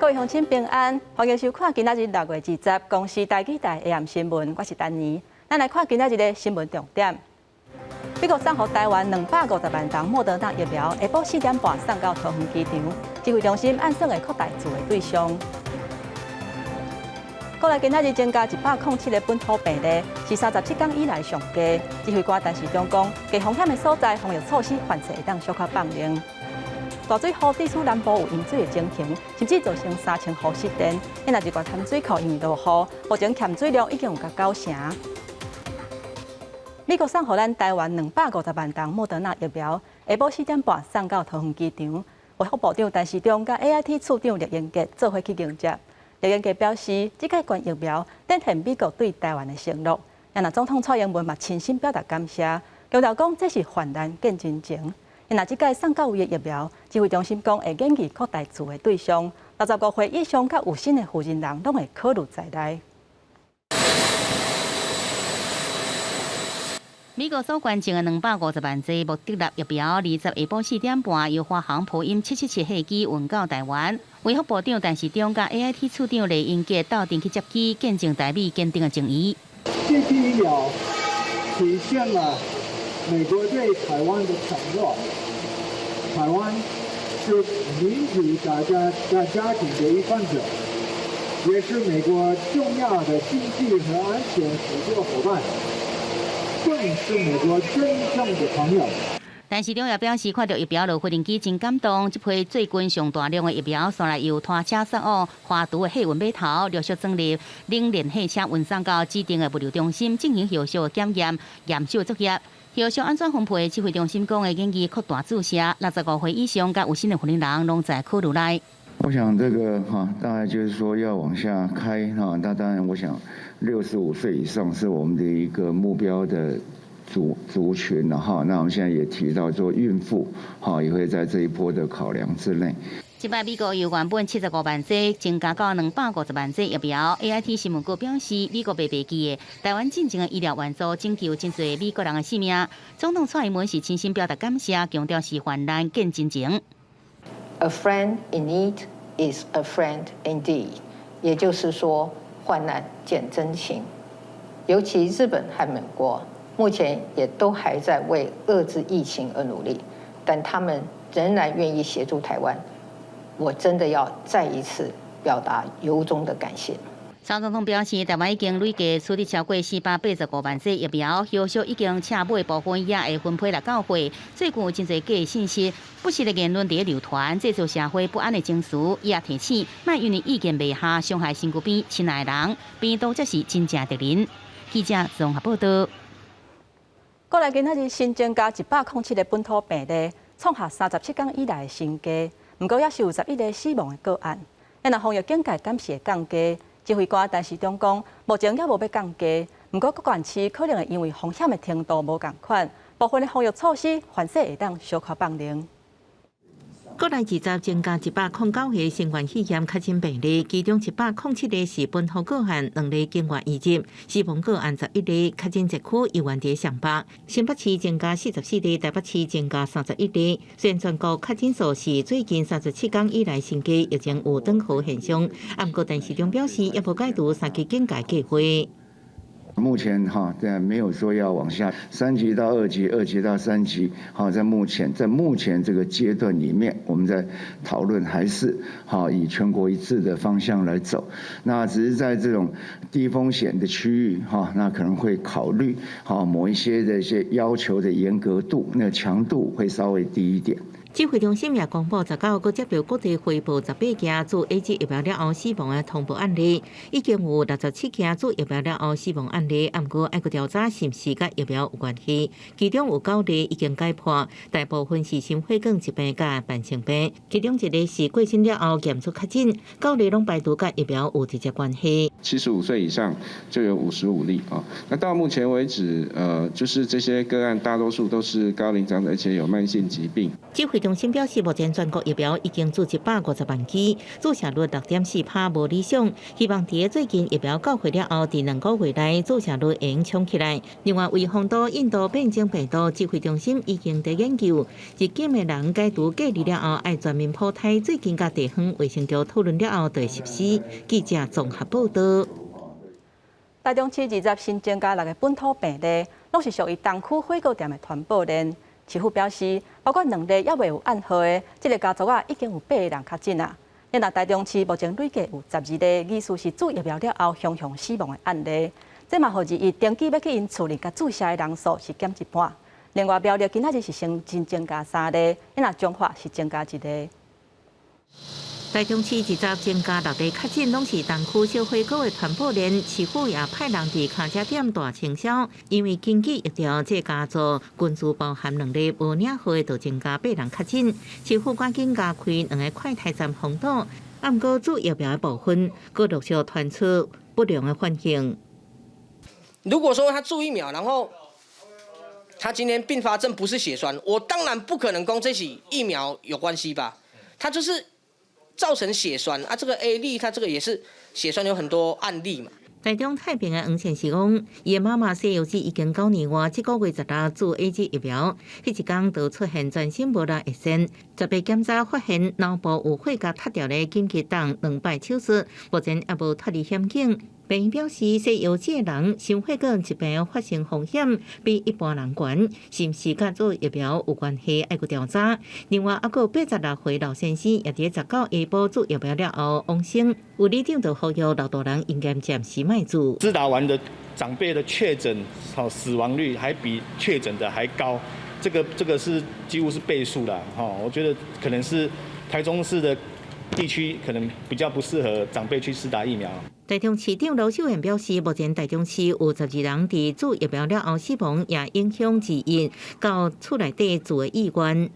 各位鄉親平安，歡迎收看今仔日6月20公視台語台 AM 新聞，我是丹妮。咱來看今仔日的新聞重點。美國送予台灣250萬劑莫德納疫苗，下晡4點半送到桃園機場，指揮中心按算會擴大注的對象。國內今仔日增加107個本土病例，是37天以來上低。指揮官陳時中講，低風險的所在防疫措施凡勢會當小可放寬。大水雨地處南部有淹水的情形，甚至造成3000戶失電。今仔日月潭水庫因為落雨，目前欠水量已經有共9成。美國送予咱台灣250萬劑莫德納疫苗，下晡4點半送到桃園機場。衛福部長陳時中佮 AIT 處長酈英傑做伙去迎接。酈英傑表示，這擺捐疫苗展現美國對台灣的承諾。若總統蔡英文嘛親身表達感謝，強調講這是患難見真情。若這擺送到位的疫苗，指揮中心講會研議擴大注的對象，65歲以上佮有身的負責人攏會考慮在內。美國所捐贈的250萬劑莫德納疫苗，20下晡4點半由華航波音777客機運到台灣。衛福部長陳時中佮 AIT 處長酈英傑鬥陣去接機，見證台美堅定的情誼。這批疫苗體現了美國對台灣的承諾。台灣是民主大家庭的一份子，也是美國重要的經濟和安全合作夥伴，更是美國真正的朋友。陳時中也表示，看到疫苗落飛機真感動。這批最近上大量的疫苗，煞來由拖車送往華途的貨運碼頭，陸續裝入冷鏈貨車運送到指定的物流中心進行後續的檢驗、驗收作業。後續按怎分配？指揮中心講會研議擴大注射，65歲以上佮有身的年人攏在考慮內。我想這個哈，大概就是說要往下開哈。那當然，我想65歲以上是我們的一個目標的族群了哈。那我們現在也提到說孕婦哈，也會在這一波的考量之內。這擺美國由原本75萬劑增加到250萬劑疫苗。AIT 新聞局表示，美國袂袂記的台灣進前的醫療援助拯救真濟美國人的性命。總統蔡英文是親身表達感謝，強調是患難見真情。 A friend in need is a friend indeed，也就是說，患難見真情。尤其日本和美國目前也都還在為遏制疫情而努力，但他們仍然願意協助台灣。我真的要再一次表達由衷的感謝。蔡總統表示，台灣已經累計取得超過485萬劑疫苗，後續已經車買部分也會分批來到貨。最近有真濟假信息、不實的言論佇咧流傳，製造社會不安的情緒。伊也提醒，莫因為意見袂合，傷害身軀邊親愛的人，病毒才是真正敵人。記者綜合報道。國內今仔日新增加107個本土病例，創下37天以來的新低。毋過，也是有11個死亡的個案。若防疫警戒暫時會降低，指揮官陳時中講，目前猶無欲降低。毋過，各縣市可能會因為風險的程度無仝款，部分的防疫措施凡勢會當小可放寬。國內20增加109個新冠肺炎確診病例，其中107個是本土個案，2例境外移入，死亡個案11例，確診疫區猶原佇上北。新北市增加44例，台北市增加31例。雖然全國確診數是最近37天以來新低，疫情有轉好現象。毋過陳時中表示，猶無解除三級警戒計劃。目前哈，在沒有說要往下三級到二級，二級到三級。好，在目前這個階段裡面，我們在討論還是好以全國一致的方向來走。那只是在這種低風險的區域哈，那可能會考慮好某一些的一些要求的嚴格度，那強度會稍微低一點。指揮中心也公布，19閣接到各地回報18件注 AZ 疫苗了後死亡的通報案例，已經有67件注疫苗了後死亡案例，毋過愛閣調查是毋是佮疫苗有關係。其中有9例已經解破，大部分是心血管疾病佮慢性病，其中一例是過身了後驗出確診，九例攏排除佮疫苗有直接關係。75歲以上就有55例啊，那到目前為止，就是這些個案大多數都是高齡長者，而且有慢性疾病。指揮中心表示，目前全國疫苗已經注150萬劑，注射率6.4%無理想，希望佇最近疫苗到貨了後，佇2個月內注射率會用衝起來。另外，為防堵印度變種病毒，指揮中心已經佇研究，入境的人解除隔離了後，愛全面普篩。最近佮地方衛生局討論了後，就會實施。記者綜合報道。台中市20新增加六个本土病例，攏是屬於東區火鍋店的傳播鏈。市府表示，包括兩例猶未有案號的，這个家族仔已經有八个人確診啊。若台中市目前累計有12例疑似是注疫苗了後雄雄死亡的案例，這嘛予二一登記欲去𪜶厝裡共注射的人數是減一半。另外苗栗今仔日是新增加三例，若彰化是增加一例。台中市20增加六例確診，攏是東區小火鍋的傳播鏈。市府也派人佇跤車店大清消，因為根據疫調，這家族群聚包含兩例無領號的，就增加八人確診。市府趕緊加開兩個快篩站封堵，毋過注疫苗的部分，閣陸續傳出不良的反應。如果說他注疫苗，然後他今天併發症不是血栓，我當然不可能講這是疫苗有關係吧？他就是。造成血栓啊，這個 AZ，它這個也是血栓，有很多案例嘛。台中太平的黃先生講，伊的媽媽西藥劑已經9年外，這個月16注 AZ 疫苗，彼一工就出現全身無力會痠，18檢查發現腦部有血膠塞著咧，緊急動兩擺手術，目前猶無脫離險境。病院表示，西藥劑的人心血管疾病發生風險比一般人懸，是毋是佮注疫苗有關係？愛閣調查。另外，猶閣有86歲老先生也佇19下晡注疫苗了後往生。有里長就呼籲老大人應該暫時莫注。施打完的長輩的確診、死亡率還比確診的還高，這個是幾乎是倍數啦。哈，我覺得可能是台中市的地區可能比較不適合長輩去施打疫苗。台中市長盧秀燕表示，目前台中市有12人佇注疫苗了後死亡，也影響二一到厝內底注的意願。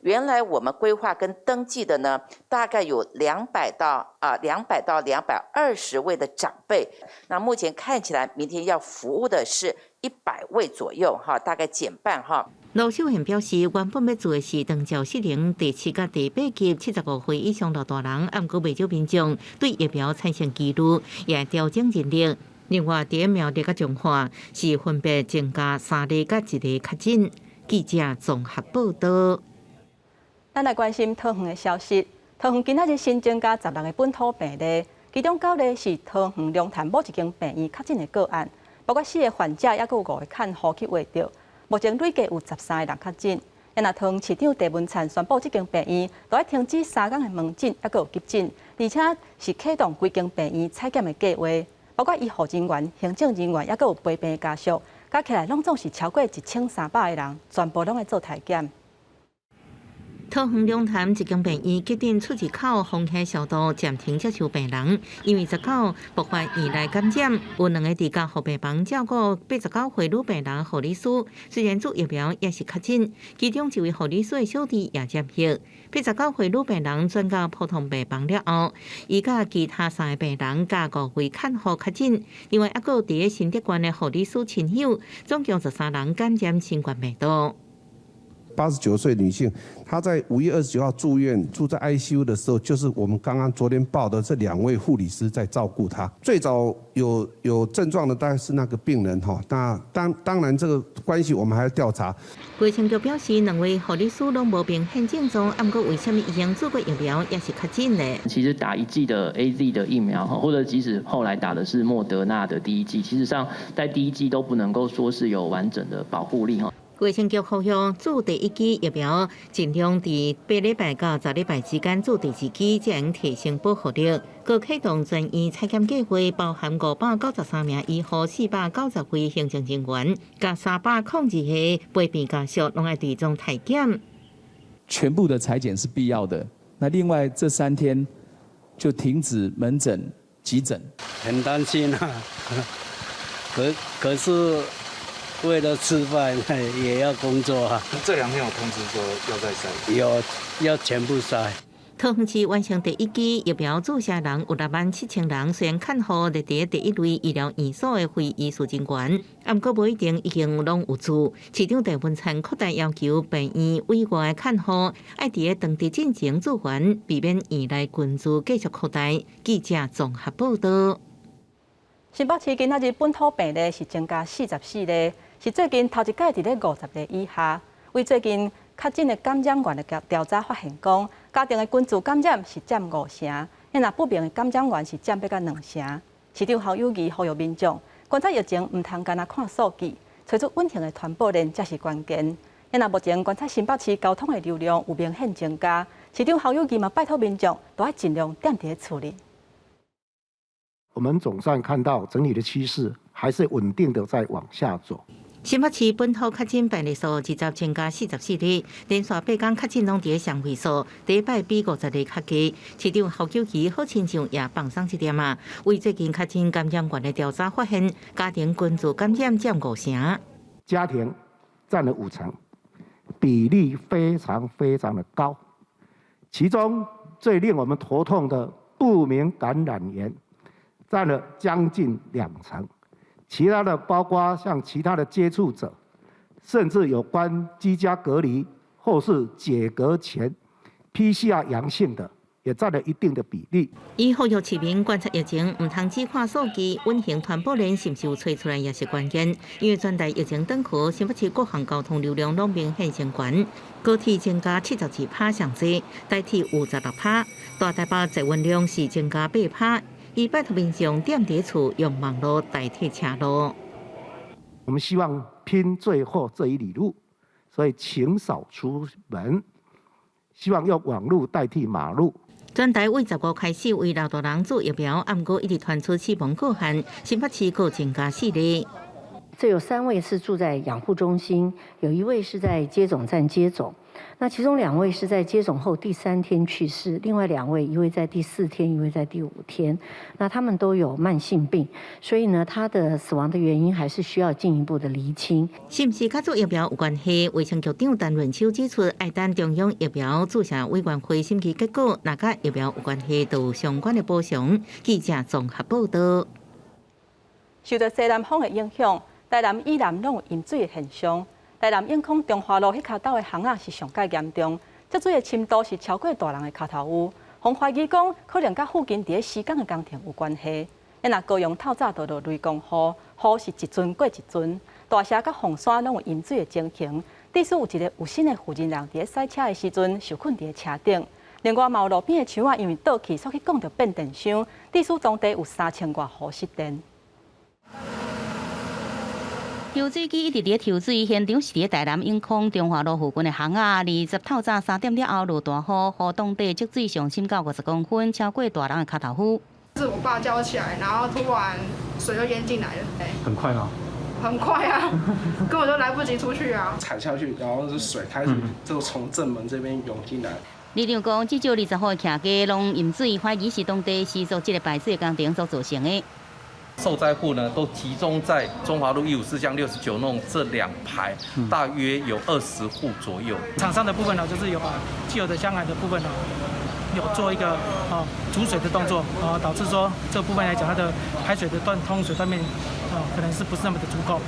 原來我們規劃跟登記的呢，大概有200到220位的長輩。那目前看起來，明天要服務的是100位左右，哈，大概減半哈。盧秀燕表示，原本欲注的是長照失能第七佮第八級75歲以上老大人，毋過袂少民眾對疫苗產生疑慮，也調整認定。另外，佇苗栗佮彰化是分別增加三例佮一例確診。記者綜合報道。咱來關心桃園的消息。桃園今仔日新增加16個本土病例，其中九例是桃園龍潭某一間病院確診的個案，包括四個患者，猶閣有五個看護去秽著。目前累計有13個人確診。若桃園市長鄭文燦宣布，這間病院都愛停止3工的門診，猶閣有急診，而且是啟動規間病院採檢的計劃，包括醫護人員、行政人員，猶閣有陪病家屬，加起來攏總是超過1300個人，全部攏愛做篩檢。桃園龍潭一間病院急診出入口封起消毒，暫停接受病人，因為19爆發院內感染，有兩個佇加護病房照顧89歲女病人護理師，雖然注疫苗也是確診，其中一位護理師的小弟也染疫。89歲女病人轉到普通病房了後，伊佮其他三个病人佮五位看護確診，另外猶閣有佇新德縣的護理師親友，總共13人感染新冠病毒。 89歲女性，她在5月29號住院，住在 ICU 的時候，就是我們剛剛昨天報的這兩位護理師在照顧她。最早有症狀的大概是那個病人哈，那當然這個關係我們還要調查。衛生局表示，兩位護理師攏無明顯症狀，毋過為啥物已經注過疫苗也是確診呢？其實打一劑的 AZ 的疫苗或者即使後來打的是莫德納的第一劑，其實上在第一劑都不能夠說是有完整的保護力哈。衛生局呼籲注第一劑疫苗，盡量佇8禮拜到10禮拜之間注第二劑，才能提升保護力。閣啟動全院採檢計劃，包含593名醫護、490位行政人員，佮302個陪病家屬，攏愛追蹤篩檢。全部的採檢是必要的。那另外這3天就停止門診、急診。很擔心啊，可是為了吃飯也要工作啊。這兩天有通知說要再篩？有，要全部篩。桃園市完成第一劑疫苗注射人有6萬7千人，雖然欠予列佇第一類醫療院所的非醫事人員，毋過無一定已經攏有注。市長鄭文燦擴大要求病院委外的看護，愛佇當地進前注完，避免院內群聚繼續擴大。記者綜合報道。新北市今仔日本土病例是增加44例，是最近頭一擺佇咧50例以下。為最近確診的感染源的調查發現，講家庭的群聚感染是佔5成，啊若不明的感染源是佔欲到2成。市長侯友宜呼籲民眾觀察疫情，毋通干焦看數據，揣出隱形的傳播鏈才是關鍵。啊若目前觀察新北市交通的流量有明顯增加，市長侯友宜嘛拜託民眾都愛盡量踮佇厝裡。我們總算看到整體的趨勢還是穩定的在往下走。新北市本土確診病例數20增加44例，連續八工確診攏佇雙位數，第一擺比50例較低。市長侯友宜好親像也放鬆一點啊。為最近確診感染源的調查發現，家庭群聚感染佔5成，家庭佔了5成，比例非常非常的高。其中最令我們頭痛的不明感染源，佔了將近2成。其他的包括像其他的接觸者，甚至有關居家隔離或是解隔前 PCR 陽性的，也佔了一定的比例。伊呼籲市民觀察疫情，毋通只看數據，隱形傳播鏈是毋是有揣出來也是關鍵。因為全台疫情轉好，新北市各項交通流量攏明顯升懸，高鐵增加72%上濟，台鐵有16%，大台北載運量是增加8%。伊拜託民眾踮佇厝用網路代替車路。我們希望拼最後這一里路，所以請少出門，希望用網路代替馬路。全台為15開始為老大人注疫苗，毋過一直傳出死亡個案，新北市閣增加四例。這有三位是住在養護中心，有一位是在接種站接種。那其中兩位是在接種後第三天去世，另外兩位一位在第四天，一位在第五天。那他們都有慢性病，所以呢，他的死亡的原因還是需要進一步的釐清。是毋是佮注疫苗有關係？衛生局長陳潤秋指出，愛等中央疫苗注射委員會審議結果，若佮疫苗有關係，就有相關的補償。記者綜合報道。受到西南風的影響，台南以南攏有淹水的現象。台南永康中華路彼跤斗的巷仔是上蓋嚴重，積水的深度是超過大人的跤頭趺。予人懷疑講，可能佮附近佇咧施工的工程有關係。啊若高雄透早就落雷公雨，雨是一陣過一陣，大社佮鳳山攏有淹水的情形。致使有一个有心的負責人佇咧駛車的時陣受困佇咧車頂。另外，嘛有路邊的樹仔因為倒去，煞去摃著變電箱，致使當地有三千外戶失電。抽水機一直佇咧抽水，現場是佇咧台南永康中華路附近的巷仔。20透早3點了後落大雨，雨當地積水上深到50公分，超過大人的跤頭趺。是我爸叫我起來，然後突然水就淹進來了。很快嗎？很快啊，根本就來不及出去啊！踩下去，然後是水開始就從正門這邊湧進來。里長講，至少20戶徛家攏淹水，懷疑是當地施作這个排水工程所造成的。受災戶呢，都集中在中華路154巷69弄這兩排，大約有20戶左右。廠商的部分呢，就是有把既有的箱涵的部分呢，有做一個阻水的動作，導致說這部分來講，它的排水的斷通水斷面，可能是不是那麼的足夠。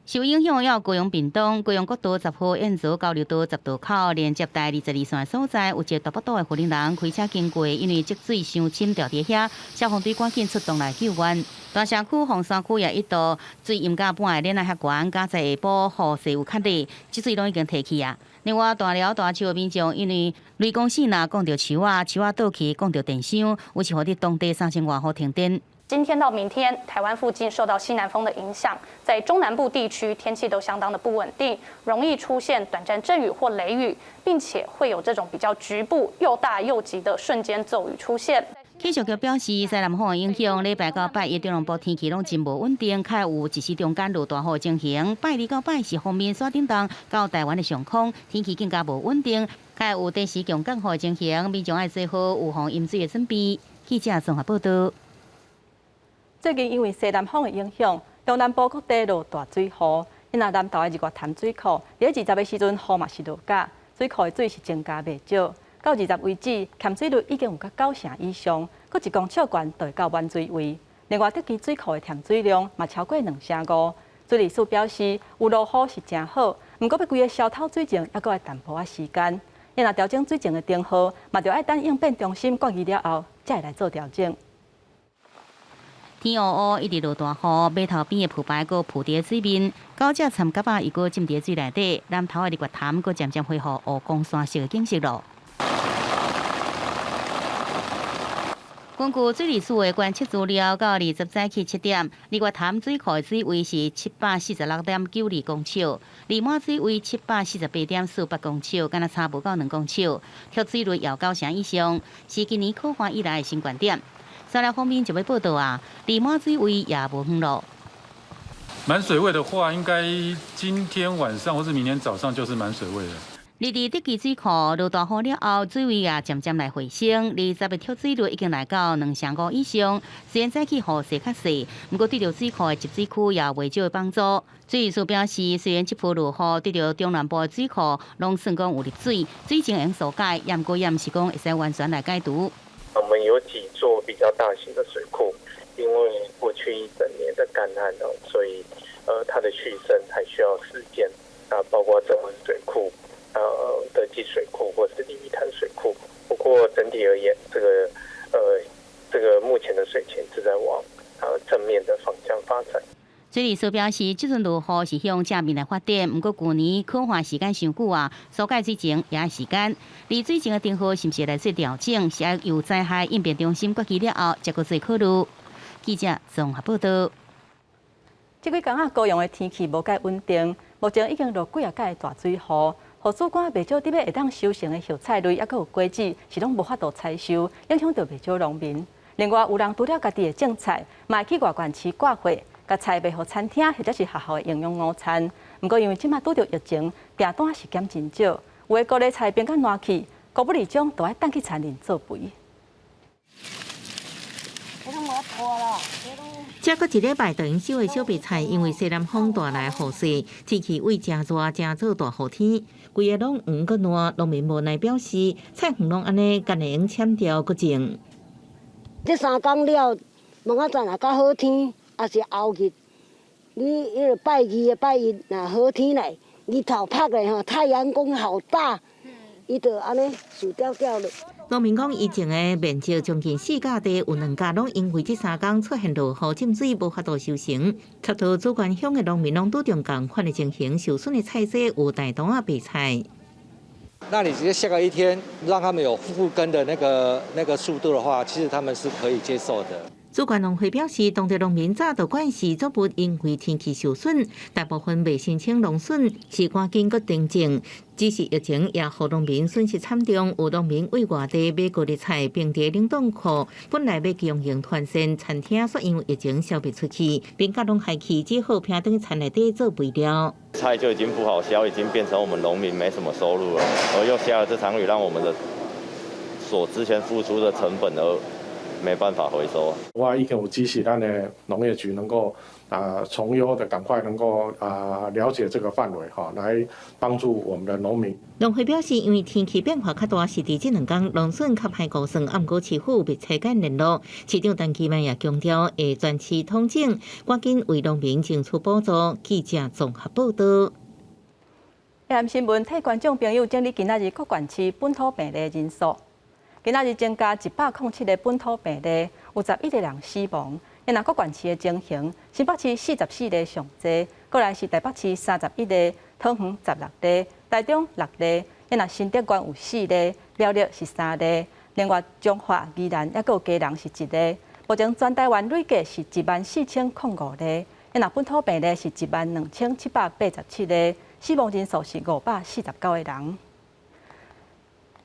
受影響有高雄屏東、高雄國道10號燕巢交流道十道口連接台22線所在，有一个大腹肚的婦人開車經過，因為積水傷深著佇遐，消防隊趕緊出動來救援。大社區、鳳山區也一度水淹甲半个臉仔遐懸，佳哉下晡雨勢有較大，積水攏已經退去啊。另外，大寮大樹的民眾因為雷公線若摃著樹仔，樹仔倒去摃著電箱，有時予當地3000外戶停電。今天到明天，台灣附近受到西南風的影響，在中南部地區天氣都相當的不穩定，容易出現短暫陣雨或雷雨，並且會有這種比較局部又大又急的瞬間驟雨出現。氣象局表示，西南風的影響，禮拜到拜一中南部天氣攏真無穩定，較有一時中間落大雨情形。拜二到拜四鋒面煞頂動到台灣的上空，天氣更加無穩定，較有短時強降雨的情形，民眾愛做好預防淹水的準備。記者綜合報道。最近因為西南風的影響，中南部各地落大水雨。若南投的日月潭水庫，佇咧20的時陣雨嘛是落甲，水庫的水是增加袂少。到20為止，含水率已經有較九成以上，閣一公尺懸就會到滿水位。另外，德基水庫的含水量嘛超過兩成五。水利署表示，有落雨是誠好，毋過欲規个消透水情，猶閣愛淡薄仔時間。伊若調整水情的燈號，嘛著愛等應變中心決議了後，才會來做調整。天烏烏一直落大雨，碼頭邊的浮牌閣浮佇水面，狗隻摻蛤仔又閣浸佇水內底，南投的日月潭閣漸漸恢復湖光山色的景色囉。根據水利署的觀測資料，到20早起7點，日月潭水庫的水位是746.92公尺，離滿水位748.48公尺，敢若差無夠2公尺，蓄水率有九成以上，是今年苦旱以來的新高點。沙拉方面就欲報道啊，離滿水位也無遠囉。滿水位的話，應該今天晚上或是明天早上就是滿水位了。而佇德基水庫落大雨了後，水位也漸漸來回升，20的蓄水率已經來到兩成五以上。雖然早起雨勢較細，毋過對著水庫的集水區也袂少的幫助。水利署表示，雖然這波落雨對著中南部的水庫攏算講有入水，水情會用疏解，也毋過也毋是講會使完全來解除。我們有幾座比較大型的水庫，因為過去一整年的乾旱哦，所以它的蓄滲還需要時間啊，包括曾文水庫、德基水庫或是鯉魚潭水庫。不過整體而言，這個目前的水情是在往正面的方向發展。水利署表示，這陣落雨是向正面來發展，毋過舊年苦旱時間傷久啊，疏解水情也愛時間。而水情的燈號是毋是來做調整，是愛由災害應變中心決議了後，才閣做考慮。記者綜合報道。這幾工啊，高雄的天氣無蓋穩定，目前已經落幾仔擺大水雨，予主管袂少佇欲會當收成的葉菜類，猶閣有果子，是攏無法度採收，影響著袂少農民。另外，有人除了家己會種菜，嘛會去外縣市掛貨。共菜賣予餐廳或者是學校的營養午餐。毋過因為這馬拄著疫情，訂單是減真少，有的高麗菜變甲爛去，高不離種都愛等去田裡做肥。這閣一禮拜就用收的小白菜，因為西南風帶來雨勢，天氣為誠熱，誠做大雨天，規个攏黃閣爛。農民無奈表示，菜園攏按呢，干會用撿掉閣種。這三工了，明仔載若較好天。抑是後日，你彼个拜二、拜一，若好天來，日頭曬咧吼，太陽公好大，伊就按呢澍掉掉了。農民講，伊種的面積將近四甲地，有兩甲攏因為這三工出現落雨浸水，無法度收成。插佗主權鄉的農民攏拄著仝款的情形，受損的菜色有大豆仔白菜。那你直接下個一天，讓他們有復耕的那個速度的話，其實他們是可以接受的。主管農會表示，當地農民早就慣勢作物因為天氣受損，大部分未申請農損，是趕緊閣停種。只是疫情也予農民損失慘重，有農民為外地買高麗菜，冰佇冷凍庫，本來欲供應團膳餐廳，卻因為疫情銷袂出去，變甲攏害去，只好偏轉田內底做肥料。菜就已經不好銷，已經變成我們農民沒什麼收入了。而又下了這場雨，讓我們的所之前付出的成本而沒辦法回收。我已經有指示咱的農業局能夠啊從優的趕快能夠啊了解這個範圍哈，來幫助我們的農民。農會表示，因為天氣變化較大，是佇這兩工農損較歹估算，毋過市府密切緊聯絡。市長陳其邁也強調，會全市統整，趕緊為農民爭取補助。記者綜合報道。AM 新聞替觀眾朋友整理今仔日各縣市本土病例人數。今仔日增加107個本土病例，有11個人死亡。若各縣市的情形，新北市44例上濟，過來是台北市31例，桃園16例，台中六例。若新竹縣有四例，苗栗是三例，另外彰化、宜蘭猶閣有基隆是一例。目前全台灣累計是14,005例，若本土病例是12,787例，死亡人數是549個人。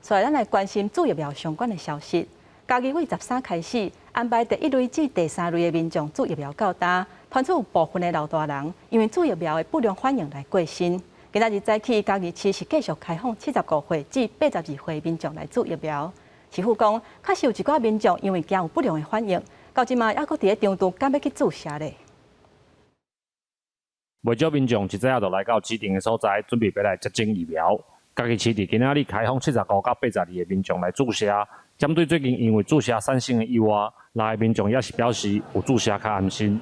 所以，咱來關心注疫苗相關的消息。嘉義為13開始安排第一類至第三類的民眾注疫苗到今，傳出有部分的老大人因為注疫苗的不良反應來過身。今仔日早起，嘉義市是繼續開放75歲至82歲民眾來注疫苗。市府講，確實有一寡民眾因為驚有不良的反應，到這馬猶閣佇咧場度敢欲去注射咧。袂少民眾一早就來到指定的所在，準備欲來接種疫苗。嘉義市佇今仔日開放75到82個民眾來注射。針對最近因為注射產生的意外，六个民眾也是表示有注射較安心。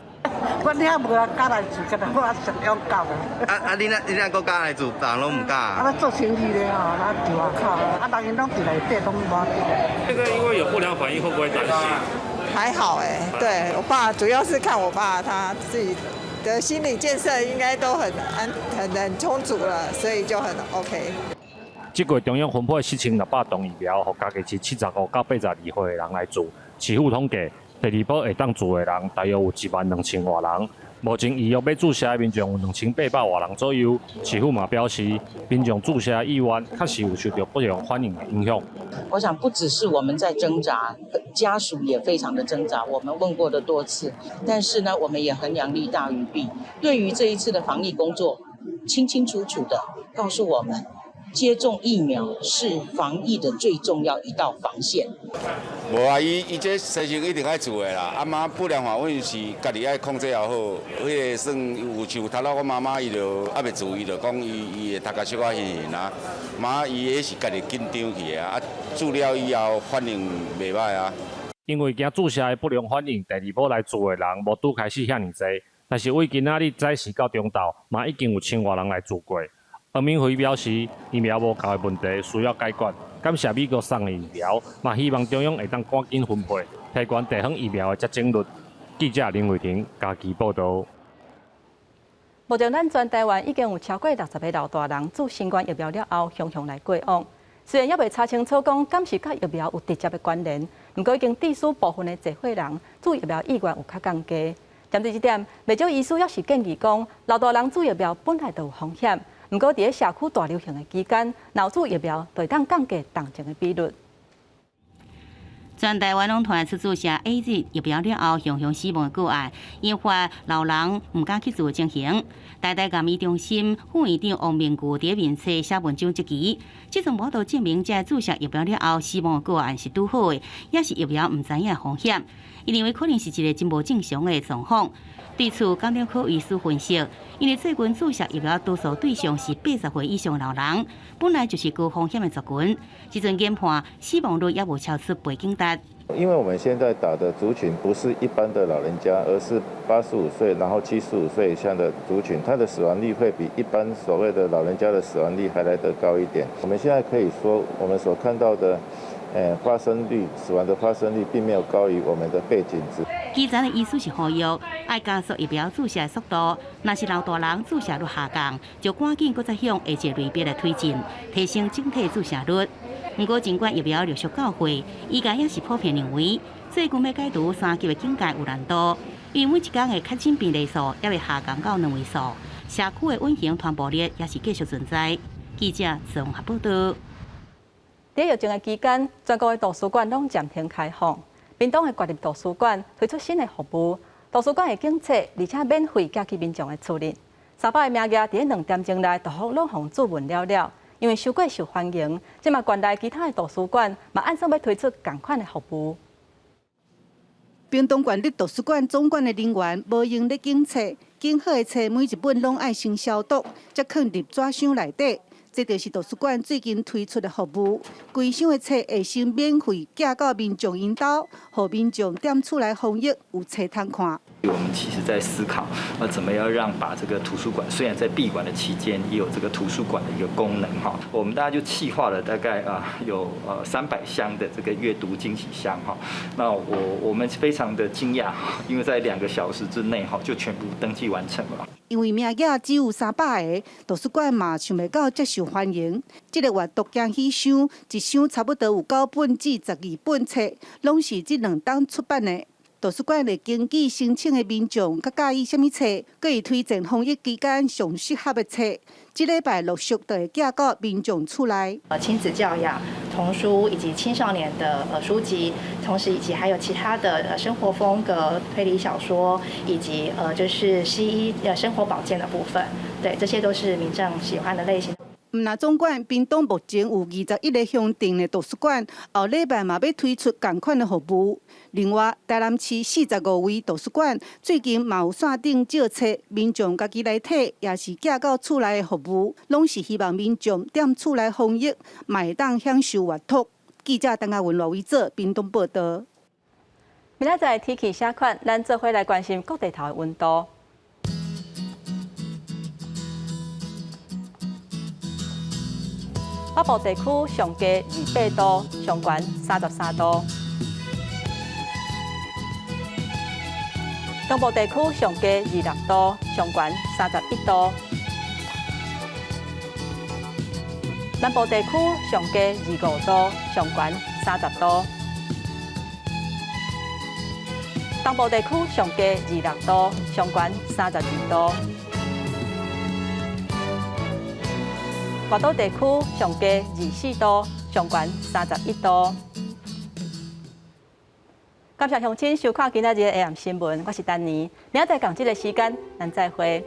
我遐無人敢來注，敢若我上勇敢的。啊啊！你那你那閣敢來注，別人攏毋敢。啊，做生意的吼，啊佇外口，啊人𪜶攏佇內底攏無。這個因為有不良反應，會不會擔心？還好欸，對我爸主要是看我爸他自己的心理建設應該都很安很很充足了，所以就很 OK。這個月中央分配4600筒疫苗，予嘉義市75到82歲的人來注。市府統計，第二波會當注的人大約有1萬2千外人。目前預約欲注射的民眾有2800外人左右。市府嘛表示，民眾注射意願確實有受著不良反應的影響。我想不只是我們在掙扎，家屬也非常的掙扎。我們問過的多次，但是呢，我們也衡量利大於弊。對於這一次的防疫工作，清清楚楚的告訴我們，接種疫苗是防疫的最重要一道防線。無啊，伊伊這西生一定愛做的啦。啊嘛不良反應是家己愛控制好，彼个算有像頭仔我媽媽伊就猶未注，伊就講伊伊會頭殼小可晕暈啊。嘛伊彼是家己緊張去的啊，啊注了以後反應袂䆀啊。因為驚注射的不良反應，第二波來注的人無拄開始遐爾濟，但是為今仔日早時到中晝，嘛已經有千外人來注過。黃敏惠表示，疫苗無夠的問題需要解決，感謝美國送的疫苗，嘛希望中央會當趕緊分配，提懸地方疫苗的接種率。記者林慧婷嘉義報導。目前咱全台灣已經有超過60個老大人注新冠疫苗了後，雄雄來過往。雖然猶未查清楚講，敢是佮疫苗有直接的關聯，毋過已經致使部分的濟歲人注疫苗意願有較降低。針對這點，袂少醫師猶是建議講，老大人注疫苗本來就有風險。毋過，佇咧社區大流行的期間，若有注疫苗，就會當降低重症的比率。全台灣攏傳出注射 AZ 疫苗了後，雄雄死亡的個案，引發老人毋敢去注的情形。台大癌醫中心副院長王明巨佇面冊寫文章質疑，這陣無法度證明這注射疫苗了後死亡的個案是拄好的，抑是疫苗毋知影風險。伊認為可能是一个真無正常的狀況。對此，感染科醫師分析，因為最近注射疫苗多數對象是80歲以上的老人，本來就是高風險的族群，這陣研判死亡率也無超出背景值。因為我們現在打的族群不是一般的老人家，而是85歲然後75歲以上的族群，他的死亡率會比一般所謂的老人家的死亡率還來得高一點。我們現在可以說，我們所看到的，發生率、死亡的發生率並沒有高於我們的背景值。基層的醫師是呼籲，愛加速疫苗注射速度，若是老大人注射率下降，就趕緊閣再向下一個類別來推進，提升整體注射率。毋過，儘管疫苗陸續到貨，醫界也是普遍認為，最近欲解除三級的警戒有難度，因為每一工的確診病例數猶未下降到兩位數，社區的隱形傳播力也是繼續存在。記者綜合報導。佇疫情的期間，全國的圖書館攏暫停開放。屏東的國立圖書館推出新的服務，圖書館會檢冊，而且免費寄去民眾的厝裡。300個名額佇咧2點鐘內都攏予注文了了，因為傷過受歡迎，這馬縣內其他的圖書館嘛按算欲推出仝款的服務。屏東縣立圖書館總館的人員無閒咧檢冊，檢好的冊每一本攏愛先消毒，才囥入紙箱內底。這就是圖書館最近推出的服務，規箱的冊會先免費寄到民眾𪜶兜，予民眾踮厝內防疫有冊通看。我們其實在思考，怎麼樣讓把這個圖書館，雖然在閉館的期間，也有這個圖書館的一個功能哈。我們大家就企劃了大概啊有300箱的這個閱讀驚喜箱哈。那我們非常的驚訝，因為在2個小時之內哈就全部登記完成了。因為名額只有300個，圖書館嘛想袂到遮受歡迎。這个閱讀驚喜箱，一箱差不多有9本至12本冊，攏是這2冬出版的。圖書館會根據申請的民眾較佮意啥物冊，閣會推薦防疫期間上適合的冊。這禮拜陸續就會寄到民眾厝內。親子教養、童書以及青少年的書籍，同時以及還有其他的生活風格、推理小說，以及就是西醫生活保健的部分，對，這些都是民眾喜歡的類型。毋毋但總館，屏東目前有21个鄉鎮的圖書館，後禮拜嘛欲推出仝款的服務。另外，台南市45位圖書館最近嘛有線頂借冊，民眾家己來提，抑是寄到厝內的服務，攏是希望民眾踮厝內防疫，嘛會當享受閱讀。記者鄧亞文、羅維哲屏東報道。明仔載天氣啥款，咱做伙來關心各地頭的溫度。北部地區上低28度，上懸33度；中部地區上低26度，上懸31度；南部地區上低25度，上懸30度；東部地區上低26度，上懸32度。外島地區上低24度，上懸31度。感謝鄉親收看今仔日的 AM 新聞，我是丹妮。明仔載仝這个時間，咱再會。